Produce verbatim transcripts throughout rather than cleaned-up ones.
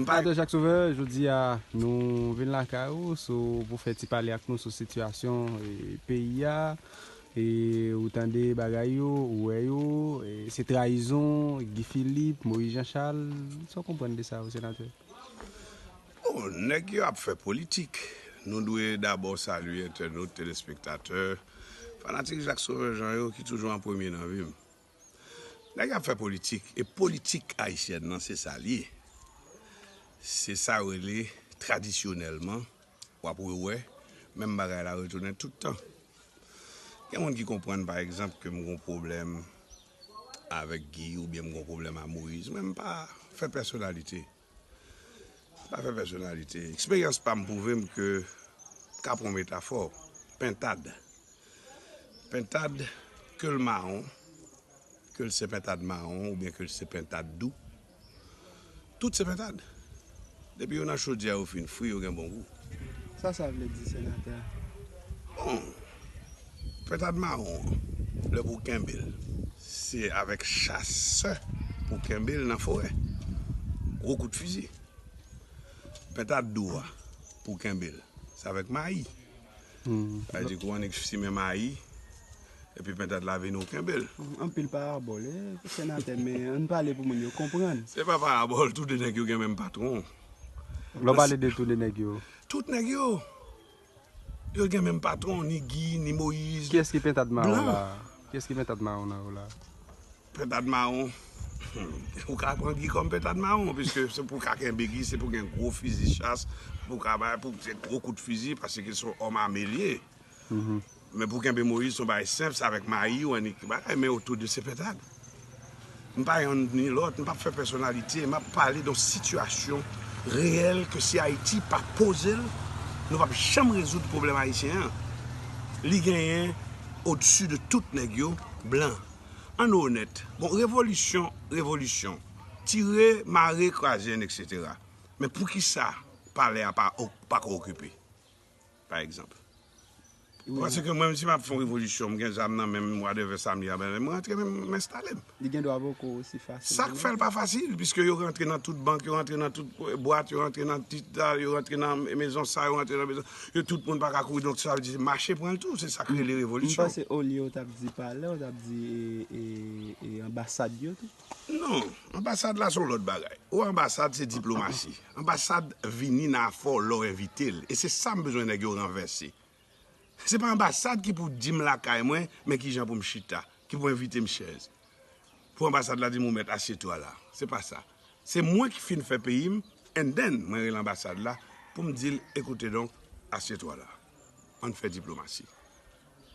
Senatè Jacques Sauveur, jodi a nou vin lakay ou sou, pou fè ti pale ak nou sou sitiyasyon e, peyi a. E, ou tande bagay yo, ou wè yo, e, se trayizon, Guy Philippe, Moïse Jean Charles. Sa w konprann de sa yo, senatè? Bon, nèg yo ap fè politik. Nou dwe dabò salye entènot, telespektatè, fanatik Jacques Sauveur Jean yo ki toujou an premye nan vi m. Nèg ap fè politik, e politik ayisyèn nan se sa l ye. Se sa yo rele tradisyonèlman, w ap rewè menm bagay la retounen tout tan. Gen moun ki konprann pa egzanp ke m gon pwoblèm avèk Guy oubyen m gon pwoblèm a Moïse, men m pa fè pèsonalite. M pa fè pèsonalite. Eksperyans pa m pwouve m ke, m ka pran metafò, pentad. Pentad, ke l mawon, ke l se pentad mawon oubyen ke l se pentad dou, tout se pentad. Depi yo nan chodyè yo fin fri, yo gen bon gou. Sa sa vle di, senatè? Bon, pentad mawon an, lè pou w kenbe l, se avèk chasè pou w kenbe l nan forè. Gwo kout fizi. Pentad dou a, pou w kenbe l, se avèk mayi. Sa vle di kou annik simen mayi, epi pentad la vini w kenbe l. Anpil parabòl, wi, senatè, men ann pale pou moun yo konprann. Se pa parabòl, tou de nèg yo gen menm patwon. Lè w pale de tou de nèg yo. Tout nèg yo. Yo gen menm patwon, ni Guy, ni Moïse. Kiyès ki pentad mawon la? Kiyès ki pentad mawon nan yo la? Pentad mawon. Ou ka pran Guy kòm pentad mawon, piske se pou w ka kenbe Guy, se pou gen gwo fizi chas, pou w ka bay, pou se gwo kout fizi, paske se yon òm ame l ye. Men pou kenbe Moïse, se yon bagay senp, se avèk mayi ou annik bagay, men otou de se pentad. M pa yonn ni lòt, m p ap fè pèsonalite, m ap pale de yon sitiyasyon reyèl ke si Ayiti pa poze l, nou p ap janm rezoud pwoblèm ayisyen an. Li genyen odsi de tout nèg yo, blan. Ann onèt. Bon, revolisyon, revolisyon. Tire, mare, kraze, eksetera. Men poukisa palè a pa, pa ka okipe? Pa egzanp. Paske mwen menm si m ap fè yon revolisyon, m gen zam nan men m, whatever sa m ye a, men m rantre men m enstale m. Li gen dwa poko osi fasil. Sa k fè l pa fasil, piske yo rantre nan tout bank, yo rantre nan tout bwat, yo rantre nan tit la, yo rantre nan mezon sa, yo rantre nan mezon, yo tout moun pa ka kouri, donk sa vle di mache pran l tou, se sa k rele revolisyon. M panse olye w t ap di palè, w t ap di e, e, e anbasad yo tou. Non, anbasad la se yon lòt bagay. Ou anbasad se diplomasi. Anbasad vini nan afè w lè w envite l. E se sa m bezwen nèg yo ranvèse. Se pa anbasad ki pou di m lakay mwen, men kijan pou m chita, ki pou envite m chèz. Pou anbasad la di m ou mèt asye twa la. Se pa sa. Se mwen ki fin fè peyi m, and then mwen rele anbasad la pou m di l, ekoute donk, asye twa la. Ann fè diplomasi.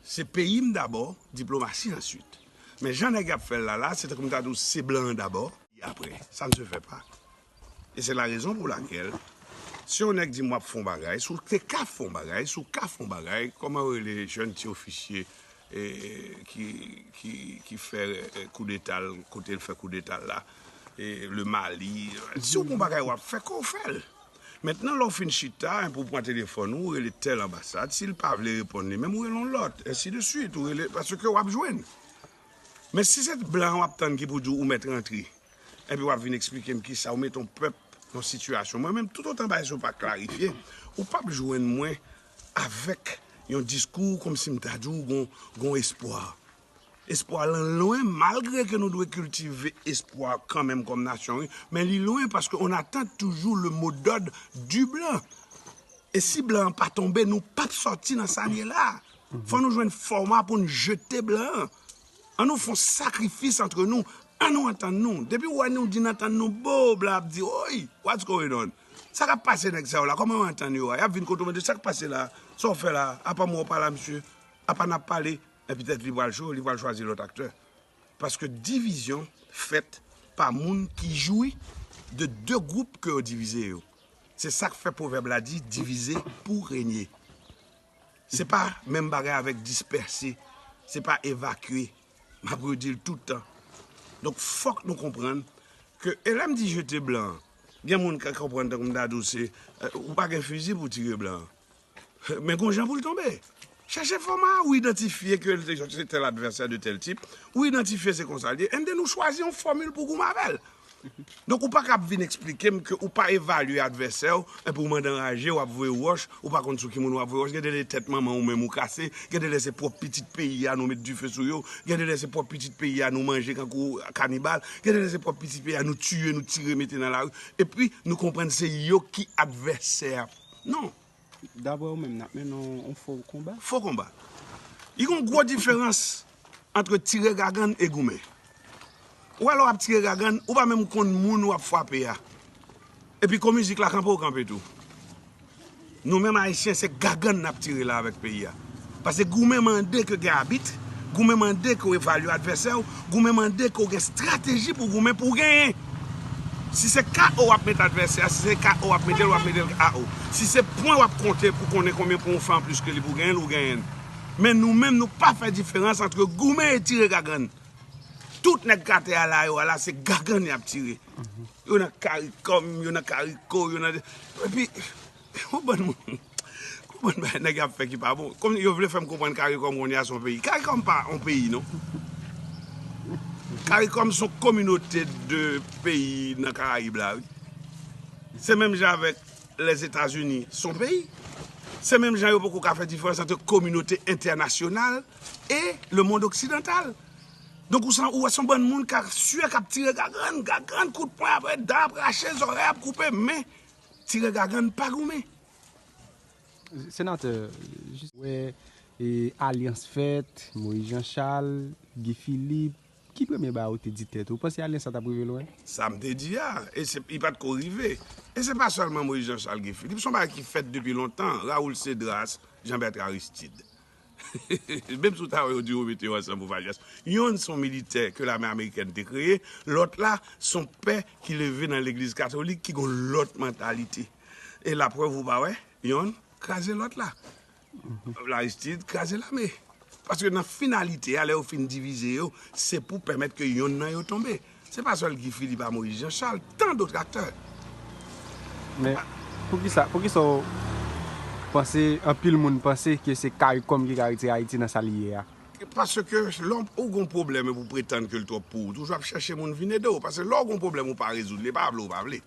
Se peyi m dabò, diplomasi answit. Men jan nèg y ap fè l la la, se tankou m ta di w se blan an dabò, apre. Ça ne se fait pas. E se la rezon pou lakèl, si yon nèg di m w ap fè yon bagay, si w te ka fè yon bagay, si w ka fè yon bagay, kòman yo rele jèn ti ofisye e, ki, ki, ki fè e, koudeta l, kote l fè koudeta l la, e, le Mali, si w gen yon bagay w ap fè, ke w fè l. Mentnan, lè w fin chita, enpi w pran telefòn ou, ou rele tèl anbasad, si l pa vle reponn li menm, ou rele yon lòt, ensi de swit, ou rele, paske w ap jwenn. Men si se blan an w ap tann ki pou di w ou mèt rantre, enpi w ap vin eksplike m kisa ou mete yon pèp nan yon sitiyasyon. Mwen menm, toutotan bagay sa yo pa klarifye, ou p ap jwenn mwen avèk yon diskou kòmsi m ta di w gon, gon espwa. Espwa lan lwen, malgre ke nou dwe kiltive espwa kanmenm kòm nasyon, wi, men li lwen paske on attend toujours le mot d'ordre du blanc. E si blan an pa tonbe, nou p ap sòti nan sa n ye la. Fò nou jwenn fòma pou n jete blan an. An nou fè yon sakrifis antre nou. An nou antann nou. Depi w wè nou di n antann nou, bo, blan ap di, oy, what's going on? Sa k ap pase nèg sa yo la? Kòman yo antann yo a? Y ap vin kote w mande, sa k pase la? Sa w fè la? Apa mwen w pa la, misye? Apa n ap pale? Epi tèt li pral cho, li pral chwazi lòt aktè. Paske divizyon fèt pa moun ki jwi de de gwoup ke yo divize yo. Se sa k fè pwovèb la di, divize pou renye. Se pa menm bagay avèk dispèse, se pa evakye. M ap redi l tout tan. Donk, fòk nou konprann ke, e lè m di jete blan an, gen moun ka konprann tankou m ta di w se, e, ou pa gen fizi pou w tire blan an. Men gon jan pou l tonbe. Chèche fòma, ou idantifye ke l se tèl advèsè de tèl tip, ou idantifye se konsa l ye, and then ou chwazi yon fòmil pou goumen avè l. Donk, ou pa ka ap vin eksplike m ke ou pa evalye advèsè w, epi w mande anraje, w ap voye wòch, ou pa konn sou ki moun w ap voye wòch. Gen de lè tèt manman w menm ou kase, gen de lè se pwòp pitit peyi a nou met dife sou yo, gen de lè se pwòp pitit peyi a nou manje kankou kanibal, gen de lè se pwòp pitit peyi a nou tiye, nou tire, mete nan lari, epi nou konprann se yo ki advèsè a. Non. Daprè ou menm, n ap mennen yon, yon fo konba? Fo konba. Li gen yon gwo diferans ant tire gagann e goumen. Ou wè lè w ap tire gagann, ou pa menm konn moun w ap frape a. Epi kou mizik la kanpe, ou kanpe tou. Nou menm Ayisyen, se gagann n ap tire la avèk peyi a. Paske goumen mande ke gen abit, goumen mande ke w evalye advèsè w, goumen mande ke w gen estrateji pou goumen pou w genyen. Si se K O w ap met advèsè a, si se K O w ap mete l, w ap mete l K O. Si se pwen w ap konte pou konnen konbyen pwen w fè anplis ke li pou genyen l, ou genyen l. Men nou menm, nou pa fè diferans ant goumen e tire gagann. Tout nèg k atè a la, yo a la, se gagann y ap tire. Yo nan karikòm, yo nan kariko, yo nan. Epi, yon bann moun. Yon bann bagay nèg y ap fè ki pa bon. Kòm yo vle fè m konprann karikòm kounye a se yon peyi. Karikòm pa yon peyi, non. Karikòm se yon kominote de peyi nan Karayib la, wi. Se menm jan avèk Lèzetazini, se yon peyi. Se menm jan yo poko ka fè diferans ant kominote entènasyonal e le monde occidental. Donk, ou san, ou wè se yon bann moun k ap sye, k ap tire gagrann, gagrann, kout pwen ap rete, dan ap rache, zòrèy ap koupe, men tire gagrann pa goumen. Senatè, jis wè e, alyans fèt, Moïse Jean Charles, Guy Philippe, ki premye bagay ou te di tèt ou? Ou panse alyans sa t ap rive lwen? Sa m te di a, e se, li pa t ko rive. E se pa sèlman Moïse Jean Charles, Guy Philippe, se yon bagay ki fèt depi lontan, Raoul Cédras, Jean Bertrand Aristide. Menm si w ta wè yo di yo mete yo ansanm pou fè alyans. Yonn se yon militè ke lame amerikèn te kreye, lòt la se yon pè ki leve nan legliz katolik ki gen yon lòt mantalite. E laprèv ou pa wè, yonn kraze lòt la. Aristide kraze lame. Paske nan finalite a, lè yo fin divize yo, se pou pèmèt ke yonn nan yo tonbe. Se pa sèl Guy Philippe a Moïse Jean Charles, tant d'autres acteurs. Men, poukisa, poukisa w panse, anpil moun panse ke se CARICOM ki ka retire Ayiti nan sa li ye a? Paske lè w gon pwoblèm epi w pretann ke l twòp pou ou, toujou ap chèche moun vin ede w. Paske lè w gon pwoblèm ou pa rezoud li, e pa vle ou pa vle.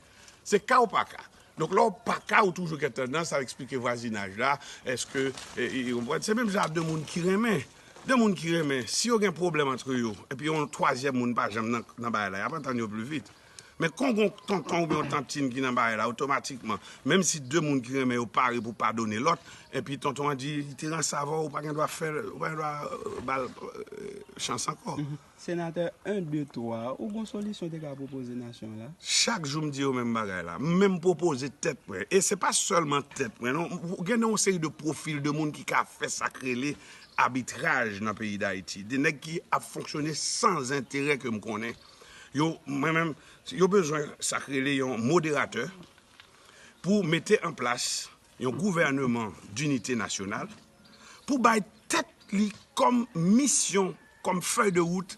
Se ka ou pa ka. Donk, lè w pa ka, ou toujou gen tandans al eksplike vwazinaj la, èske, e, e, e, w konprann? Se menm jan de moun ki renmen. De moun ki renmen, si yo gen pwoblèm ant yo, epi yon twazyèm moun pa janm nan, nan bagay la, y ap antann yo pli vit. Men kon gon tonton oubyen yon tantin ki nan bagay la, otomatikman, menm si de moun ki renmen yo pare pou padone lòt, epi tonton an di, li te ranse avè w, ou pa gen dwa fè, ou pa gen dwa, euh, ba l, euh, chans ankò. Senatè, en, de, twa, ou gon solisyon te ka pwopoze nasyon an la? Chak jou m di yo menm bagay la. M menm pwopoze tèt mwen. E se pa sèlman tèt mwen, non. Ou gen yon seri de pwofil de moun ki ka fè sa k rele abitraj nan peyi Dayiti. De nèg ki ap fonksyone san enterè ke m konnen. Yo, mwen menm, yo bezwen sa k rele yon moderatè pou mete an plas yon gouvèneman dinite nasyonal, pou bay tèt li kòm misyon, kòm fèy de wout,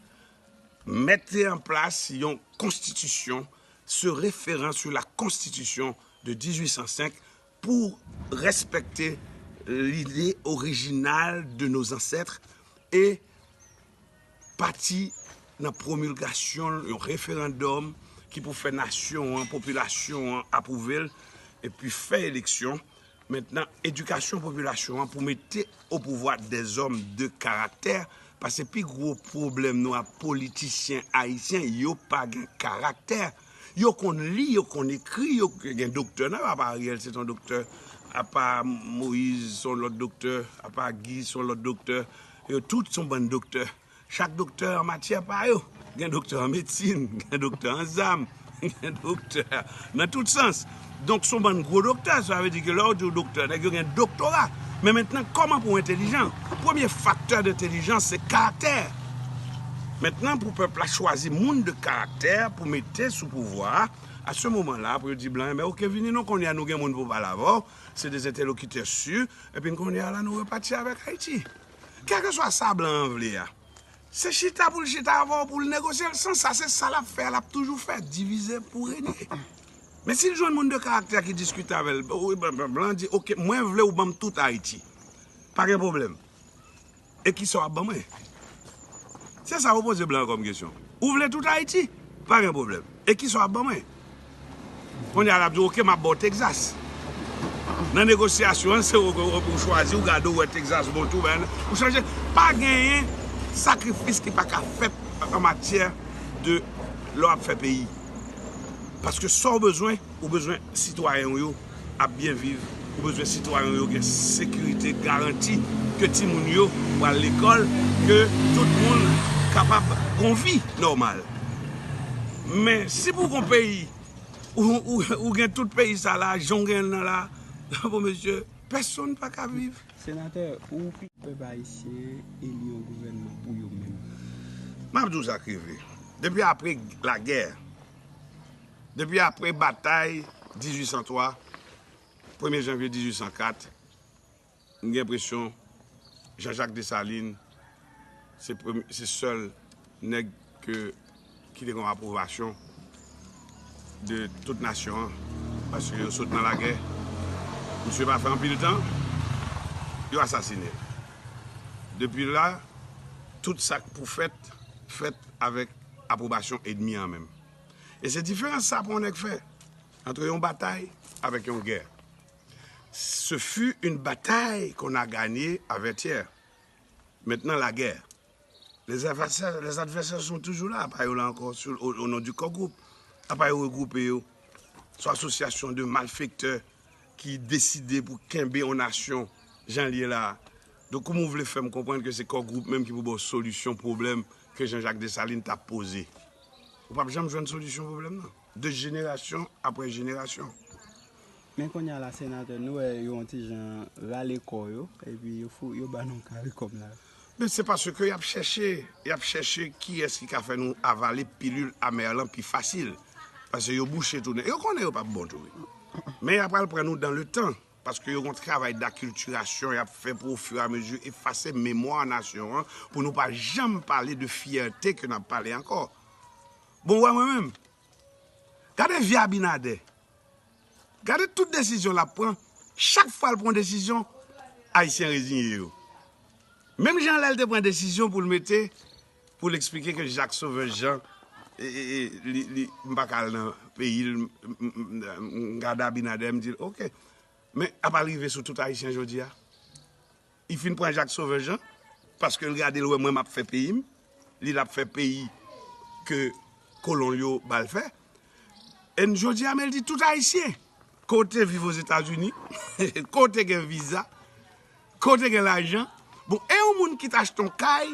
mete an plas yon konstitisyon, se referan sou la konstitisyon de dizuit san senk pou respekte lide orijinal de nos ancêtres e pati nan pwomilgasyon l, yon referandòm ki pou fè nasyon an, popilasyon an apwouve l, epi fè eleksyon. Mentnan, edikasyon popilasyon an pou mete o pouvwa dèzòm de karaktè, paske pi gwo pwoblèm nou ak politisyen ayisyen, yo pa gen karaktè. Yo konn li, yo konn ekri, yo gen doktè nan yo, apa Ariel se yon doktè, apa Moïse se yon lòt doktè, apa Guy se yon lòt doktè, yo tout se yon bann doktè. Chak doktè an matyè pa yo. Gen doktè an medsin, gen doktè an zam, gen doktè nan tout sans. Donk, se yon bann gwo doktè, sa vle di ke lè w di w doktè, nèg yo gen doktora. Men mentnan, kòman pou w entelijan? Premye faktè dentelijans, se karaktè. Mentnan, pou pèp la chwazi moun de karaktè pou mete sou pouvwa a, a se moman la, pou yo di blan, enben, oke, vini non, kounye a nou gen moun pou pale avè w, se de entelokitè si, epi kounye a la, nou repati avèk Ayiti. Kèlkeswa sa blan an vle a, se chita pou l chita avè w pou l negosye l. San sa, se sa l ap fè a, l ap toujou fè, divize pou renye. Men si l jwenn moun de karaktè ki diskite avè l, wi, blan, blan, blan di, oke, mwen vle ou ban m tout Ayiti. Pa gen pwoblèm. E kisa w ap ban mwen? Se sa yo poze blan an kòm kesyon. Ou vle tout Ayiti? Pa gen pwoblèm. E kisa w ap ban mwen? Kounye a l ap di, "Oke, m ap ba w Texas." Nan negosyasyon an, se ou, ou, ou chwazi, ou gade, ou wè Texas bon tou, ben, ou chanje. Pa genyen sakrifis ki pa ka fèt an matyè de lè w ap fè peyi. Paske sa w bezwen, ou bezwen sitwayen w yo ap byen viv, ou bezwen sitwayen w yo gen sekirite, garanti ke timoun yo pral lekòl, ke tout moun kapab gon vi nòmal. Men si pou gon peyi, ou, ou, ou gen tout peyi sa la, jan w gen nan la, bon mesye, pèsonn pa ka viv. Senatè, ou pi pèp ayisyen eli yon gouvènman pou yo menm. M ap di w sa k rive. Depi apre lagè, depi apre batay dizuit san twa, premye janvye dizuit san kat, m gen enpresyon Jean-Jacques Dessalines se premye, se sèl nèg ke, ki te gen apwobasyon de tout nasyon an, paske yo sot nan lagè. Misye pa fè anpil tan, yo asasine l. Depi la, tout sa k pou fèt, fèt avèk apwobasyon ènmi an menm. E se diferans sa pou yon nèg fè antre yon batay avèk yon gè. Ce fut une bataille qu'on a gagnée avant-hier. Maintenant, la guerre. Les adversaires, les adversaires sont toujours là, apa yo la ankò, sou, o, o non di Core Group. Apa yo regwoupe yo sou asosyasyon de malfektè ki deside pou kenbe yon nasyon jan l ye la a. Donk, kòman w vle fè m konprann ke se Core Group menm ki pou ba w solisyon pwoblèm ke Jean-Jacques Dessalines t ap poze? Ou p ap janm jwenn solisyon pwoblèm nan. De jenerasyon apre jenerasyon. Men kounye a la, senatè, nou wè yo yon ti jan rale kò yo, epi yo fou, yo ba nou karikom la. Men se paske y ap chèche, y ap chèche kiyès ki ka fè nou avale pilil amè lan pi fasil. Paske yo bouche tou nen. Yo konnen yo p ap bon tou, wi. Men y ap al pran nou dans le temps. Paske yo gon travay dakiltirasyon y ap fè pou, au fur et à mesure, efase memwa nasyon an, pou nou pa janm pale de fyète ke n ap pale ankò. Bon, w wè mwen menm, gade vye Abinader. Gade tout desizyon l ap pran. Chak fwa l pran desizyon, Ayisyen reziye yo. Menm jan lè l te pran desizyon pou l mete, pou l eksplike ke Jacques Sauveur Jean, e, e, e, li, li, m pa ka al nan peyi l, m, m, m, m gade Abinader, m di l, oke. Men apa l rive sou tout Ayisyen jodi a? Li fin pran Jacques Sauveur Jean, paske l gade l wè mwen m ap fè peyi m, li l ap fè peyi ke kolon l yo ba l fè. E n jodi a, men l di tout Ayisyen, kote viv Ozetazini, kote gen viza, kote gen lajan. Bon, e yon moun ki t achte yon kay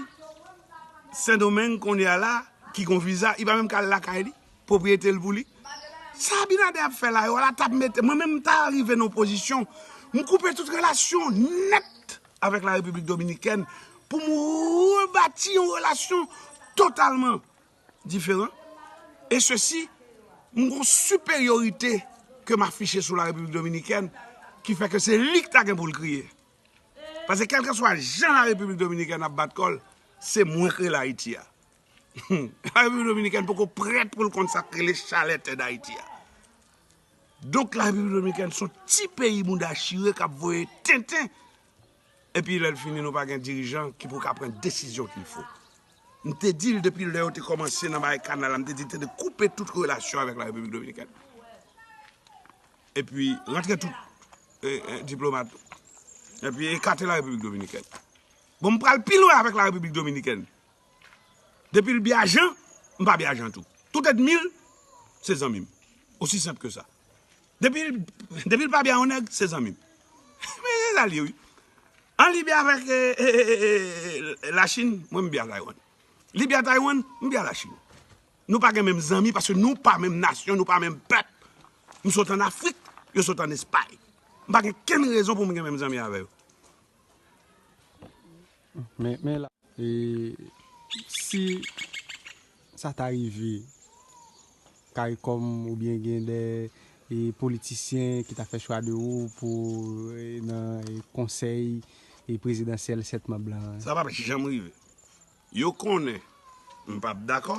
Sendomeng kounye a la, ki gon viza, li pa menm ka al lakay li, pwopriyete l pou li. Sa Abinader ap fè la, yo la t ap mete, mwen menm m ta rive nan pozisyon, m koupe tout relasyon nèt avèk la Repiblik Dominikèn pou m rebati yon relasyon totalman diferan. E sesi, m gon siperyorite ke m afiche sou la Repiblik Dominikèn, ki fè ke se li k ta gen pou l kriye. Paske kèlkeswa jan la Repiblik Dominikèn ap bat kò l, se mwen k rele Ayiti a. La Repiblik Dominikèn poko prèt pou l konn sa k rele chalè tè Dayiti a. Donk, la Repiblik Dominikèn se yon ti peyi mouda chire k ap voye tenten. Epi, lè l fini, nou pa gen dirijan ki pou ka pran desizyon qu'il faut. M te di l depi lè yo te kòmanse nan bagay kanal la, m te di l te dwe koupe tout relasyon avèk la Repiblik Dominikèn. Epi, rantre tout, e, e, diplomat. Epi, ekate la Repiblik Dominikèn. Bon, m pral pi lwen avèk la Repiblik Dominikèn. Depi l byen ajan, m pa byen ajan tou. Tout ènmi l, se zanmi m. Osi senp ke sa. Depi l, depi l pa byen yon nèg, se zanmi m. Men se sa l ye, wi. An li byen avèk, e, e, e, e, e, Lachin, mwen m byen ak Taiwan. Li byen ak Taiwan, m byen ak Lachin. Nou pa gen menm zanmi paske nou pa menm nasyon, nou pa menm pèp. M sot ann Afrik, yo sot ann Espay. M pa gen kenn rezon pou m gen menm zanmi avè yo. Men, men la, e, si sa ta rive, karikom oubyen gen de, e, politisyen ki ta fè chwa de ou pou, e, nan, e, konsèy, e, prezidansyèl sèt manm lan. Sa p ap janm rive. Yo konnen m p ap dakò.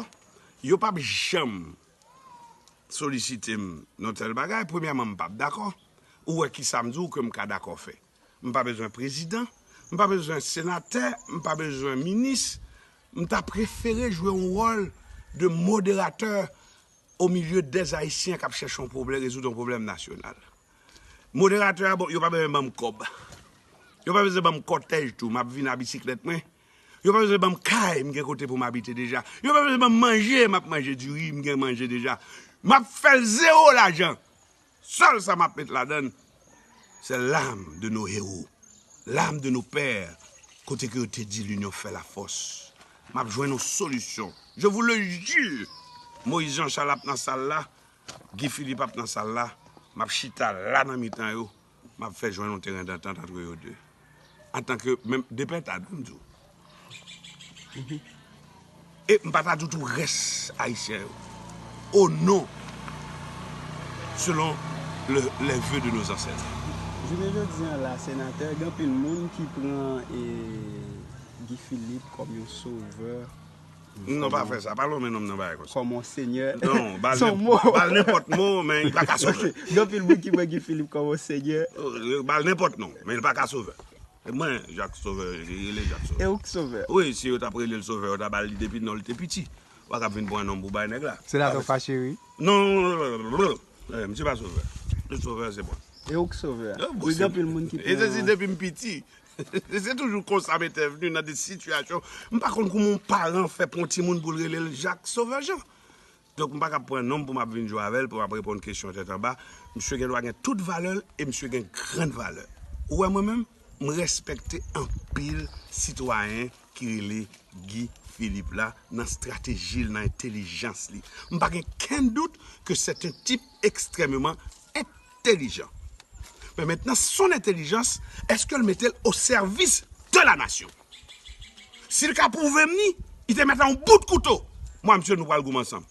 Yo p ap janm solisite m nan tèl bagay. Premyèman, m p ap dakò. Ou wè kisa m di w ke m ka dakò fè. M pa bezwen prezidan, m pa bezwen senatè, m pa bezwen minis. M ta prefere jwe yon wòl de moderatè au milieu des Haïtiens k ap chèche yon pwoblèm, rezoud yon pwoblèm nasyonal. Moderatè a, bon, yo pa bezwen ban m kòb. Yo pa bezwen ban m kòtèj tou. M ap vin a bisiklèt mwen. Yo pa bezwen ban m kay, m gen kote pou m abite deja. Yo pa bezwen ban m manje, m ap manje diri, m gen manje deja. M ap fè l zewo lajan. Sèl sa m ap met ladan l, se l'âme de nos héros, l'âme de nos pères, kote ke yo te di l'union fait la force. M ap jwenn yon solisyon. Je vous le jure, Moïse Jean Charles ap nan sal la, Guy Philippe ap nan sal la, m ap chita la nan mitan yo, m ap fè jwenn yon teren dantant antre yo de. Antanke menm de pentad, wi, m di w. E m pa ta di w tou rès ayisyen yo. O non, selon le, les vœux de nos ancêtres. Jounen jodi an la, senatè, gen anpil moun ki pran e, Guy Philippe kòm yon sovè. Non, pa fè sa. Pa lonmen non m nan bagay konsa. Kòm yon senyè. Non, ba l nenpòt mo, men li pa ka sovè. Gen anpil moun ki pran Guy Philippe kòm yon senyè. Ba l nenpòt non, men li pa ka sovè. E mwen, Jak Sovè, li rele Jak Sovè. E ou k sovè? Wi, si yo t ap rele l Sovè, yo ta ba l li depi non l te piti. Ou pa ka vin pran non m pou bay nèg la. Se la sa w fache, wi. Non, non, non, non, non, non. Eh, misye pa sovè. Le sovè, se mwen. E ou k sovè? Wi, gen anpil moun ki pran. E se si depi m piti. Se toujou konsa m entèvni nan de sitiyasyon. M pa konn kouman yon paran fè pran yon timoun pou l rele l Jak Sovè Jan. Donk, m pa ka pran non m pou m ap vin jwe avè l, pou m ap reponn kesyon tèt anba. Misye gen dwa gen tout valè l e misye gen grann valè. Ou wè mwen menm, m respekte anpil sitwayen ki rele Guy Philippe la nan estrateji l, nan entèlijans li. M pa gen kenn dout ke c'est un type extrêmement intelligent. Mais maintenant, son intelligence, est-ce qu'elle mettait au service de la nation? Si l ka pwouve m ni, li te mèt yon bout kouto. Mwen, misye, nou pral goumen ansanm.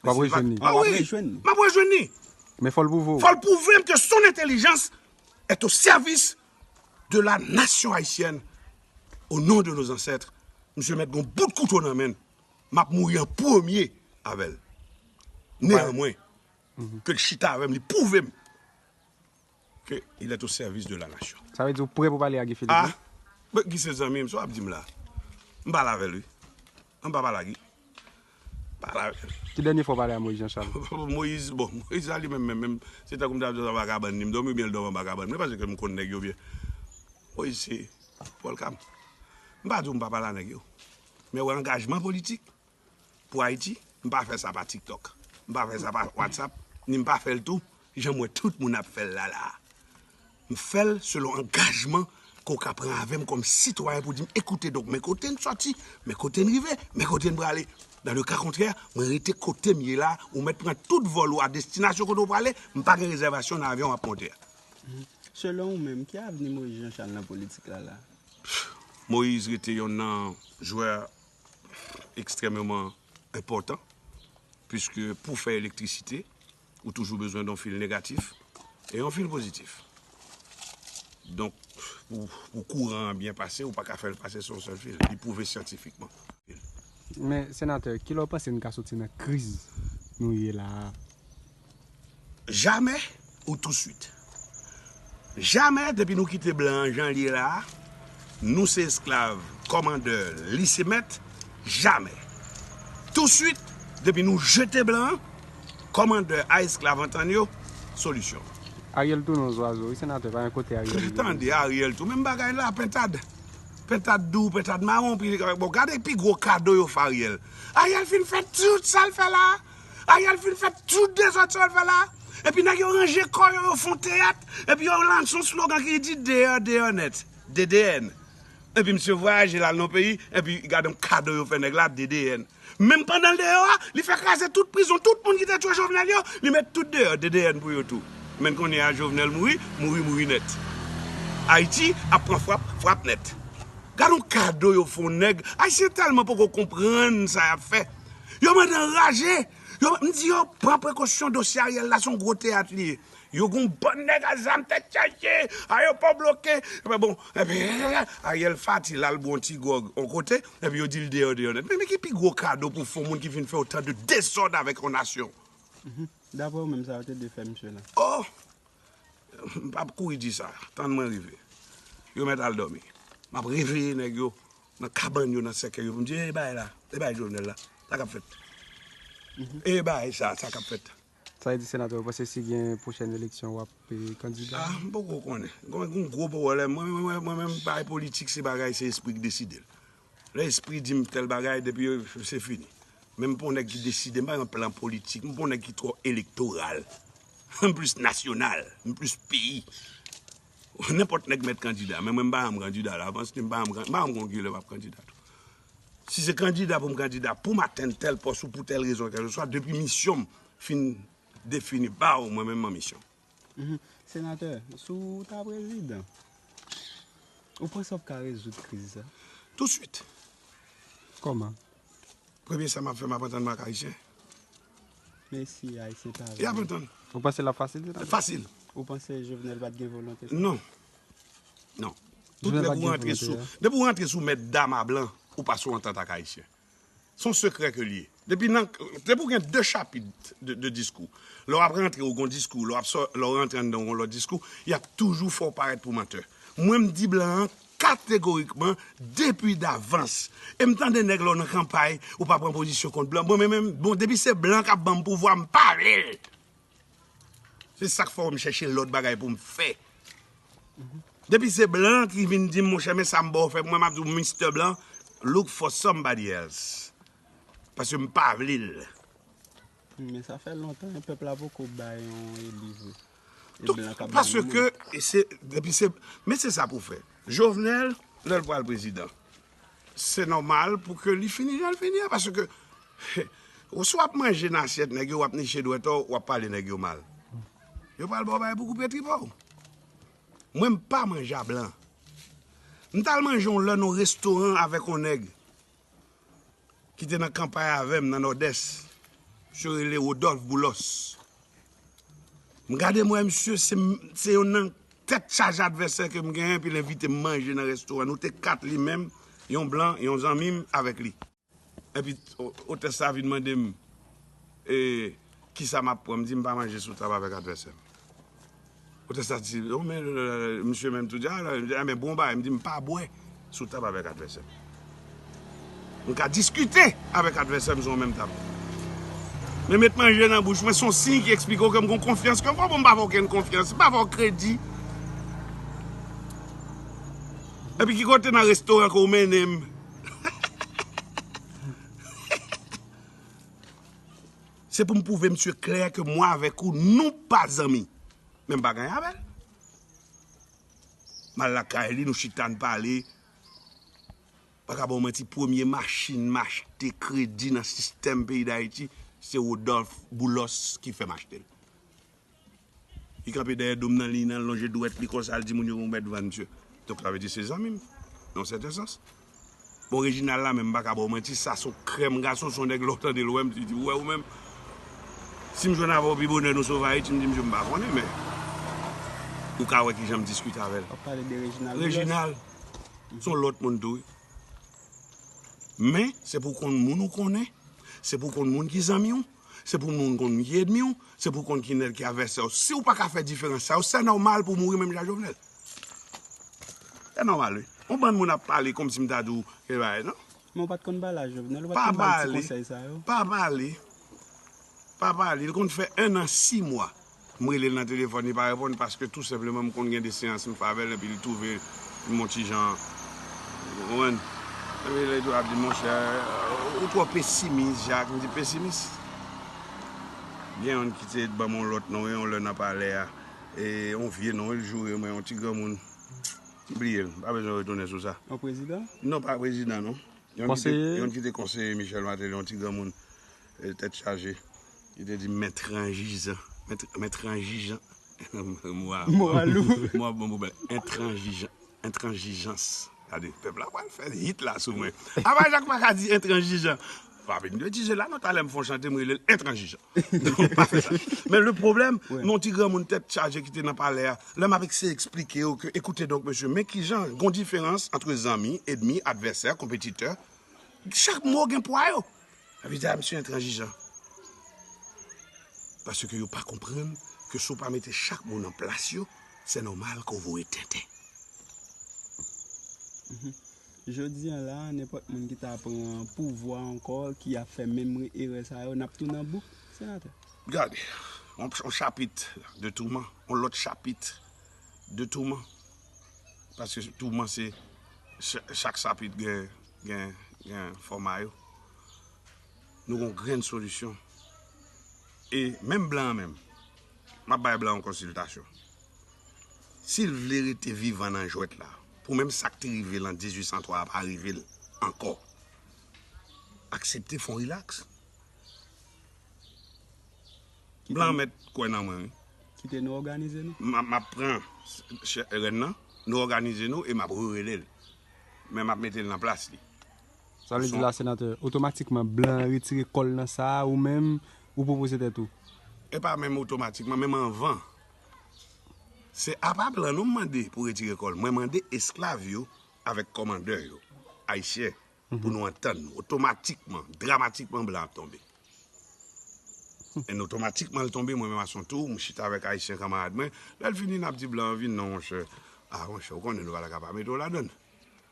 W ap rejwenn li. Ah wi, m ap rejwenn li. Men fò l pwouve w. Fò l pwouve m ke son entèlijans est au service de la nation haïtienne, au nom de nos ancêtres. Misye mèt gon bout kouto nan men l. M ap mouri an premye avè l. Neyanmwen, ke l chita avè m, li pwouve m que il est au service de la nation. Sa vle di ou prè pou pale a Guy Philippe? Ah, men Guy se zanmi m, sa w ap di m la? M pale avè l, wi. M pa pale a Guy. Pale avè l. Ki dènye fwa w pale a Moïse Jean Charles? Moïse, bon, Moïse la li menm, menm, menm, se tankou m ta di w sa anba kabann li, m dòmi oubyen l dòmi anba kabann mwen, paske m konn nèg yo byen. Moïse se vòlka m. M pa di w m pa pale a nèg yo. Men wè angajman politik, pou Ayiti, m pa fè sa pa TikTok. M pa fè sa pa WhatsApp, ni m pa fè l tou, jan m wè tout moun ap fè l la la a. M fè l selon angajman ke w ka pran avè m kòm sitwayen pou di m, ekoute, donk, men kote n sòti, men kote n rive, men kote n prale. Dans le cas contraire, mwen rete kote m ye la, ou mèt pran tout vòl ou a destinasyon kote w prale, m pa gen rezèvasyon nan avyon w ap monte a. Selon ou menm, ki avni Moïse Jean Charles nan politik la la? Moïse rete yonn nan jwè ekstrèmeman enpòtan, puiske pou fè elektrisite, ou toujou bezwen yon fil negatif e yon fil pozitif. Donk, pou, pou kouran an byen pase, ou pa ka fè l pase sou yon sèl fil. Li pwouve syantifikman. Men, senatè, kilè w panse n ka soti nan kriz nou ye la a? Jamè ou touswit. Jamè, depi nou kite blan an jan l ye la a, nou se esklav kòmandè, li se mèt, jamè. Touswit, depi nou jete blan an, kòmandè a esklav antann yo, solisyon. Ariel tounen yon zwazo, wi, senatè, pa gen kote Ariel rive. Tande, Ariel tou, menm bagay la, pentad. Pentad dou, pentad mawon, pi, bon, gade pi gwo kado yo fè Ariel. Ariel fin fè tout sa l fè la a. Ariel fin fè tout dezòd sa l fè la a. Epi nèg yo ranje kò yo, yo fè yon teyat. Epi yo lans yon slogan ki di deyò, deyò nèt. D D N. Epi misye vwayaje l al nan yon peyi, epi gade yon kado yo fè nèg la, D D N. Menm pandan l deyò a, li fè kraze tout prizon, tout moun ki te tchwe Jovenel yo, li met tout deyò, D D N pou yo tou. Men kounye a Jovenel mouri, mouri, mouri nèt. Ayiti ap pran frap, frap nèt. Gade yon kado yo fè yon nèg. Ayisyen tèlman poko konprann sa y ap fè. Yo mande anraje. Yo, m di yo, pran prekosyon, dosye Ariel la, se yon gwo teyat li ye. Yo gon bann nèg a zam tèt chaje, ayewopò bloke. Epi bon, epi, Ariel fati, l al bwè yon ti gwòg yon kote, epi yo di l deyò, deyò nèt. Men, men ki pi gwo kado pou fè yon moun ki vin fè otan de dezòd avèk yon nasyon? Daprè w menm, sa yo te dwe fè misye la? Oh! M p ap kouri di sa. Tann mwen rive. Yo mèt al dòmi. M ap reveye nèg yo nan kabann yo, nan sèkèy yo, pou m di, "Ey, bagay la, e bagay Jovenel la, sa k ap fèt?" E bagay sa, sa k ap fèt. Sa vle di, senatè, ou panse si gen pwochèn eleksyon w ap eh, kandida? Ah, m poko konnen. Mwen gen yon gwo pwoblèm. Mwen, mwen, mwen, mwen menm, bagay politik, se bagay, se espri ki deside l. Lè espri di m tèl bagay, depi yo, se fini. Men m pa yon nèg ki deside, m pa gen plan politik, m pa yon nèg ki twò elektoral. M plis nasyonal, m plis peyi. Nenpòt nèg mèt kandida, men mwen m pa janm kandida la, avans li m pa janm, m pa janm konn kilè m ap kandida tou. Si se kandida pou m kandida, pou m atenn tèl pòs ou pou tèl rezon kèlkeswa, depi misyon m fin defini, baw, mwen menm m an misyon. Senatè, si w ta prezidan, ou panse w ap ka rezoud kriz sa? Touswit. Kòman? Premye sa m ap fè, m ap antann m ak Ayisyen. Men si Ayisyen pa vle. Y ap antann. Ou panse l ap fasil, senatè? Fasil. Ou panse Jovenel pa t gen volonte sa? Non. Non. Tout nèg ou rantre sou, depi ou rantre sou mèt dam a blan, ou pa sou antant ak Ayisyen. Se yon sekrè ke l ye. Depi nan, depi w gen de chapit de, de diskou, lè w ap rantre ou gon diskou, lè w ap sò, lè w rantre anndan ou gon lòt diskou, y ap toujou fè w parèt pou mantè. Mwen m di blan an kategorikman, depi davans. E m tande nèg lè w nan kanpay, ou pa pran pozisyon kont blan. Bon, men, men, bon, depi se blan k ap ban m pouvwa, m pa vle l. Se sa k fè w m chèche lòt bagay pou m fè. Depi se blan ki vin di m, monchè, men sa m ba w fè pou mwen, m ap di w, Mistè Blan, look for somebody else. Paske m pa vle l. Men sa fè lontan, pèp la poko bay yon eli vre. E blan k ap bay li. Paske, e se, depi se, men se sa pou fè. Jovenel, lè l pral prezidan, se nòmal pou ke li fini jan l fini an, paske si w ap manje nan asyèt nèg yo, w ap niche dwèt ou, w ap pale nèg yo mal. Yo pral ba w bagay pou koupe tripa w. Mwen, m pa manje a blan. M t al manje yon lè nan yon restoran avèk yon nèg ki te nan kanpay avè m nan Nòdès. Misye rele Rodolphe Boulos. M gade m wè misye se, se youn nan tèt chaje advèsè ke m genyen, epi l envite m manje nan restoran. Nou te kat, li menm, yon blan, yon zanmi m avèk li. Epi o- otès la vin mande m e, kisa m ap pran. M di m pa manje sou tab avèk advèsè m. Otès la di, non, men, euh, misye menm tou di, ah, men bon bagay. M di m pa bwè sou tab avèk advèsè m. M ka diskite avèk advèsè m sou yon menm tab. Men met manje nan bouch mwen, se yon siy ki eksplike w ke m gon konfyans ke m fè w, bon, m pa fè w okenn konfyans, m pa fè w kredi. Epi ki kote nan restoran ke w mennen m? Se pou m pwouve misye klè ke mwen avèk ou, nou pa zanmi. Men m pa ganye avè l. M al lakay li, nou chita, n pale. Pa ka ba w manti, premye machin m achte kredi nan sistèm peyi Dayiti, se Rodolphe Boulos ki fè m achte l. Li kanpe dèyè do m nan liy nan, l lonje dwèt li konsa, l di moun yo, ou mèt vann misye. Donk, sa vle di se zanmi m, nan yon sèten sans. Bon, Reginald la menm, m pa ka ba w manti, sa se yon krèm gason, se yon nèg lè w tande l wè m, li di, ou wè ou menm. Si m jwenn avè w pi bonè nou sove Ayiti, m di, misye, m pa konnen, men ou ka wè kijan m diskite avè l. W ap pale de Reginald Boulos? Reginald, se yon lòt moun tou, wi. Men, se pou w konn moun ou konnen, se pou w konn moun ki zanmi w, se pou w konn moun ki ènmi w, se pou w konn ki nèg ki advèsè w. Si w pa ka fè diferans sa yo, se nòmal pou w mouri menm jan Jovenel. Se nòmal, wi. Yon bann moun ap pale kòmsi m ta di w, e bagay, non. Men w pa t konn pale a Jovenel, ou pa t konn ba l ti konsèy sa yo. Pa pale. Pa pale. Li konn fè en an, sis mwa. M rele l nan telefòn, li pa reponn paske tou senpleman m konn gen de seyans m fè avè l epi li twouve m yon ti jan, ou konprann? Epi li tou ap di, monchè, ou twò pesimis, Jacques. M di, pesimis? Gen youn ki te ban m yon lòt non, yon lè nan palè a. E yon vye non, wi, l joure mwen, yon ti granmoun. M bliye l, m pa bezwen retounen sou sa. Yon prezidan? Non, pa prezidan, non. Youn ki te, youn ki te konseye Michel Martelly, yon ti granmoun, eh, tèt chaje. Li te di m entranjizan. M entr-, m entranjizan. Mo a lou. Mo a bon pwoblèm. Entranjizan. Entranjizans. Gade, pèp la pral fè hit la sou mwen. Apa Jacques pa ka di entranjizan? Pa vin de di se la non, talè m fè yon chante, m rele l entranjizan. Non, pa fè sa. Men le pwoblèm, men yon ti granmoun tèt chaje ki te nan palè a, lè m ap eseye eksplike yo ke, écoutez donc, monsieur, men kijan, gon diferans ant zanmi, ènmi, advèsè, konpetitè. Chak mo gen pwa yo. Sa vle di a misye entranjijan. Paske yo pa konprann ke si w pa mete chak mo nan plas yo, se nòmal ke w voye tenten. Jodi a la, nenpòt moun ki ta pran pouvwa ankò, ki ap fè menm erè sa yo, n ap tou nan bouk, senatè. Gade, yon, yon chapit de touman, yon lòt chapit de touman. Paske touman se chak chapit gen, gen, gen fòma yo. Nou gon grenn solisyon. E menm blan an menm, m ap bay blan an konsiltasyon. Si l vle rete vivan nan jwèt la, pou menm sa k te rive l an dizuit san twa a pa rive l ankò, aksepte fè yon rilaks. Blan an mèt kwè nan mwen, wi. Kite nou òganize nou. M ap, m ap pran rèn nan, nou òganize nou e m ap rerele l. Men m ap mete l nan plas li. Sa vle di la, senatè, otomatikman blan an retire kò l nan sa a, ou menm, ou pwopoze tèt ou? E pa menm otomatikman, menm anvan. Se apa blan nou m mande pou retire kò l. Mwen mande esklav yo avèk kòmandè yo, ayisyen, pou nou antann nou. Otomatikman, dramatikman, blan ap tonbe. E otomatikman l tonbe, mwen menm ason tou, m chita avèk ayisyen kanmarad mwen. Lè l fini, n ap di blan an vin non, monchè. A, monchè, ou konnen nou pa ta ka pa mete w ladann.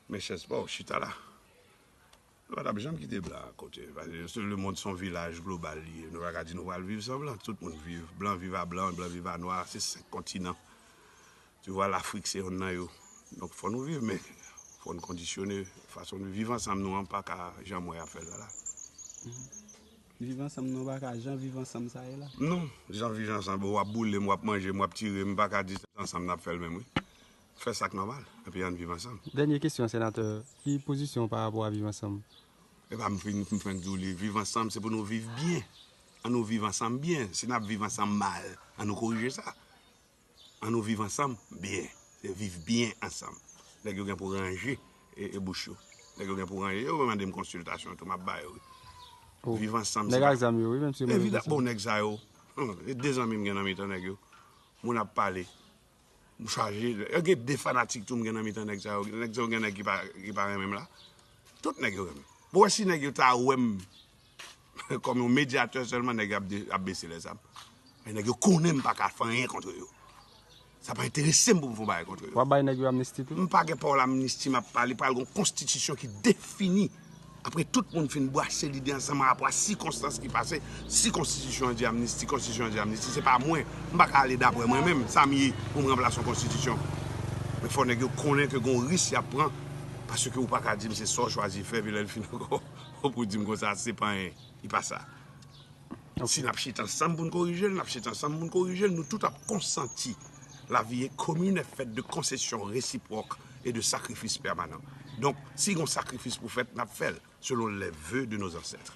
Men chèz pa w, chita la. Nou pa t ap janm kite blan an kote. Paske lemonn se yon vilaj global li ye. Nou pa ka di nou pral viv san blan. Tout moun viv. Blan viv a blan, blan viv a nwa. Se senk kontinan. Tu vois, Lafrik se yonn nan yo. Donk, fò nou viv, men fò n kondisyone fason nou viv ansanm nou an, pa ka jan m wè y ap fè l la la. Viv ansanm nou pa ka jan viv ansanm sa ye la. Non, jan viv ansanm, w ap boule m, w ap manje m, w ap tire m, m pa ka di se ansanm n ap fè l menm wi. Fè sa k nòmal, epi ann viv ansanm. Dènye kesyon, senatè, ki pozisyon w pa rapò a viv ansanm? Epa m fin, m fenk di w li, viv ansanm se pou nou viv byen. Ann nou viv ansanm byen. Si n ap viv ansanm mal, ann nou korije sa. Ann nou viv ansanm byen. Se viv byen ansanm. Nèg yo gen pou ranje e, e bouch yo. Nèg yo gen pou ranje. Yo mande m konsiltasyon tou, m ap ba yo wi. Viv ansanm se pa. Nèg ak zam yo wi, menm si yo mande konsiltasyon. Bon, nèg sa yo, e de zanmi m gen nan mitan nèg yo. Moun ap pale. M chaje. Yo gen de fanatik tou m gen nan mitan nèg sa yo. Nèg sa yo gen nèg ki pa, ki pa renmen m la. Tout nèg yo renmen m. Bon, wè si nèg yo ta wè m kòm yon medyatè sèlman, nèg yo ap, ap bese lèzam. Men nèg yo konnen m pa ka fè anyen kont yo. Sa pa enterese m pou m fè yon bagay kont yo. W ap bay nèg yo amnisti tou? M pa gen pawòl amnisti m ap pale. Pral gen yon konstitisyon ki defini. Apre tout moun fin bwase lide ansanm rapò a sikonstans ki pase, si konstitisyon an di amnisti, konstitisyon an di amnisti, se pa mwen. M pa ka ale daprè mwen menm, sa m ye pou m ranplase yon konstitisyon. Men fò nèg yo konnen ke gen yon risk y ap pran, paske ou pa ka di m se sa w chwazi fè, epi lè l fin ankò, ou pou di m konsa, se pa anyen. Li pa sa. Si n ap chita ansanm pou n korije l, n ap chita ansanm pou n korije l. Nou tout ap konsanti. La vie commune est faite de concessions réciproques et de sacrifices permanents. Donk, si gen yon sakrifis pou fèt, n ap fè l selon les vœux de nos ancêtres.